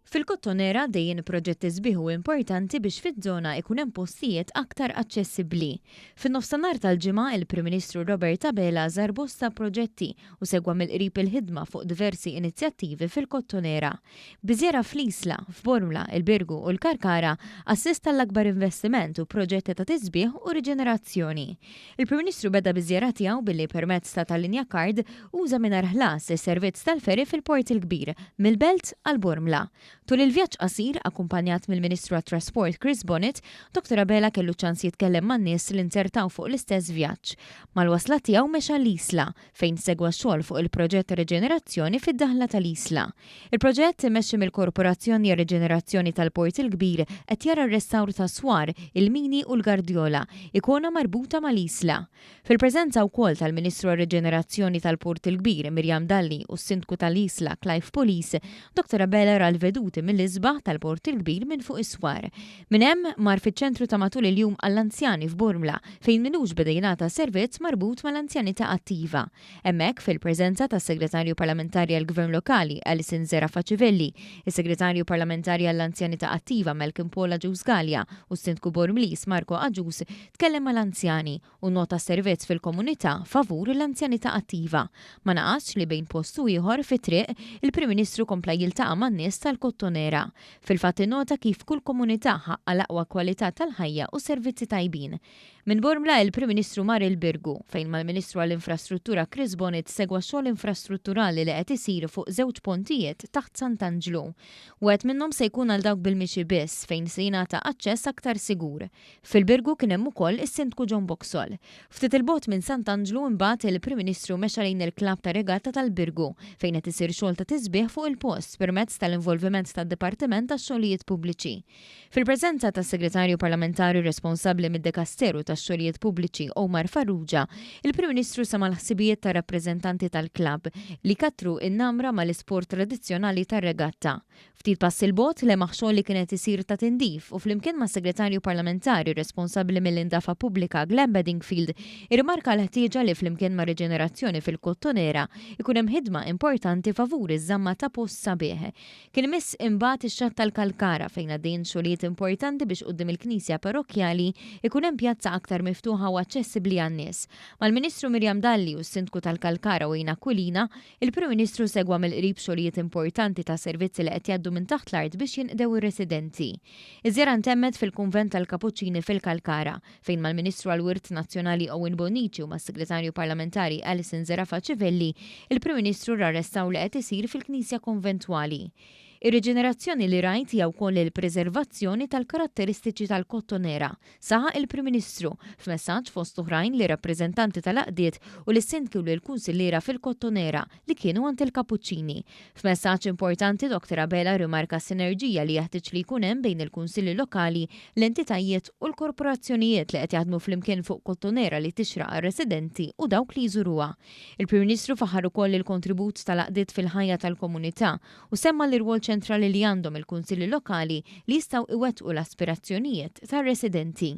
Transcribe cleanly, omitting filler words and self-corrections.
Fil-Kottonera għaddejjin proġetti sbieħ u importanti biex fiż-żona ikun hemm postijiet aktar aċċessibbli. Fin-nofstanhar tal-Ġimgħa, il-Prim Ministru Robert Abela żar bosta proġetti u segwa mill-qrib il-ħidma fuq diversi inizjattivi fil-Kottonera. Bi żjara fl-Isla, f'Bormla, il-Birgu u l-Karkara, assista għall-akbar investiment u proġetti ta' tisbiħ u riġenerazzjoni. Il-Prim Ministru beda biż-żjara tiegħu billi permezz ta' Tallinja Card uża mingħajr ħlas is-servizz tal-ferry fil-Port il-Kbir, mill-Belt għal Bormla. Tul il-vjaġġ qasir, akkumpanjat mill-Ministru għat-Trasport Chris Bonett, Dottor Abela kellu ċ-ċans jitkellem man-nies li nzertaw fuq l-istess vjaġġ. Mal-wasla tiegħu mexa l-Isla, fejn segwa x-xogħol fuq il-proġett ta' riġenerazzjoni fid-daħla tal-Isla. Il-proġett, immexxi mill-Korporazzjoni għar-Riġenerazzjoni tal-Port il-Kbir, qed jara r-restawr tas-swar, il-mini u l-gardjola, ikona marbuta mal-Isla. Fil-preżenza wkoll tal-Ministru għar-Riġenerazzjoni tal-Port il-Kbir, Miriam Dalli u s-Sindku tal-Isla, Clive Pulis, Dottor Abela ra l-veduti mill-isbaħ tal-Port il-Kbir minn fuq is-swar. Minn hemm, mar fiċ-ċentru ta' matul il-jum għall-anzjani f'Bormla, fejn m'ilux beda jingħata servizz marbut mal-anzjanità attiva. Hemmhekk, fil-preżenza tas-Segretarju Parlamentari għall-Gvern Lokali, Alison Zerafa Civelli, is-Segretarju Parlamentari għall-Anzjanità Attiva Malcolm Paul Agius Galea u s-Sindku Bormliż Marco Agius, tkellem mal-anzjani u nnota s-servizz fil-komunità favur l-anzjanità attiva. Ma naqasx li bejn post u ieħor fit-triq, il-Prim Ministru kompla jiltaqa' man-nies tal-Kottonera. Fil-fatt innota kif kull komunità ħaqqha l-aqwa kwalità tal-ħajja u servizzi tajbin. Minn Bormla il-Prim Ministru mar il-Birgu, fejn mal-Ministru għall-Infrastruttura Chris Bonett segwa x-xogħol infrastrutturali li qed isir fuq żewġ pontijiet taħt Sant'Anġlu. Wieħed minnhom se jkun għal dawk bil-mixi biss fejn se jingħata aċċess aktar sigur. Fil-Birgu kien hemm ukoll is-Sindku John Boxall. Ftit 'il bogħod minn Sant'Anġlu imbagħad il-Prim Ministru mexa lejn il-Klabb tar-Regatta tal-Birgu fejn qed isir xogħol ta' tisbiħ fuq il-post permezz tal-involviment tad-Dipartiment tax-Xogħlijiet Pubbliċi. Fil-preżenza tas-Segretarju Parlamentari responsabbli mid-Dekasteru tax-Xogħlijiet Pubbliċi Omar Farrugia, il-Prim Ministru sema' l-ħsibijiet tar-rappreżentanti tal-klabb li kattru n-namra mal-isport tradizzjonali tar-regatta. Ftit passi 'l bogħod, lemaħ xogħol li kien qed isir ta' tindif u flimkien mas-Segretarju Parlamentari responsabbli mill-Indafa Pubblika Glenn Bedingfield irrimarka l-ħtieġa li flimkien mar-riġenerazzjoni fil-Kottonera jkun hemm ħidma importanti favur iż-żamma ta' post sabiħ. Kien imiss imbagħad ix-xatt tal-Kalkara fejn għaddejjin xogħlijiet importanti biex quddiem il-knisja parrokkjali jkun hemm pjazza aktar miftuħa u aċċessibbli għan-nies. Mal-Ministru Miriam Dalli u s-Sindku tal-Kalkara Wayne Aquilina, Il-Prim Ministru segwa mill-qrib xogħlijiet importanti ta' servizzi li qed jgħaddu minn taħt l-art biex jinqdew ir-residenti. Iż-żjara ntemmet fil-Kunvent tal-Kapuċċini fil-Kalkara, fejn mal-Ministru għall-Wirt Nazzjonali Owen Bonnici u mas-Segretarju Parlamentari Alison Zerafa Civelli, il-Prim Ministru ra restawr li qed isir fil-Knisja Konventwali. Ir-riġenerazzjoni li rajt hija wkoll il-preservazzjoni tal-karatteristiċi tal-Kottonera, saħaq il-Prim Ministru, f'messaġġ fost oħrajn lir-rappreżentanti tal-għaqdiet u lis-Sindki u lill-Kunsilliera fil-Kottonera li kienu għand il-Kapuċċini. F'messaġġ importanti Dottor Abela rrimarka s-sinerġija li jeħtieġ li jkun hemm bejn il-Kunsilli Lokali, l-entitajiet u l-korporazzjonijiet li qed jaħdmu flimkien fuq Kottonera li tixraq għar-residenti u dawk li jżuruha. Il-Prim Ministru faħħar ukoll il-kontribut tal-għaqdiet fil-ħajja tal-komunità u semma l-irwol ċentrali li għandhom il-kunsilli lokali li jistgħu iwettqu l-aspirazzjonijiet tar-residenti.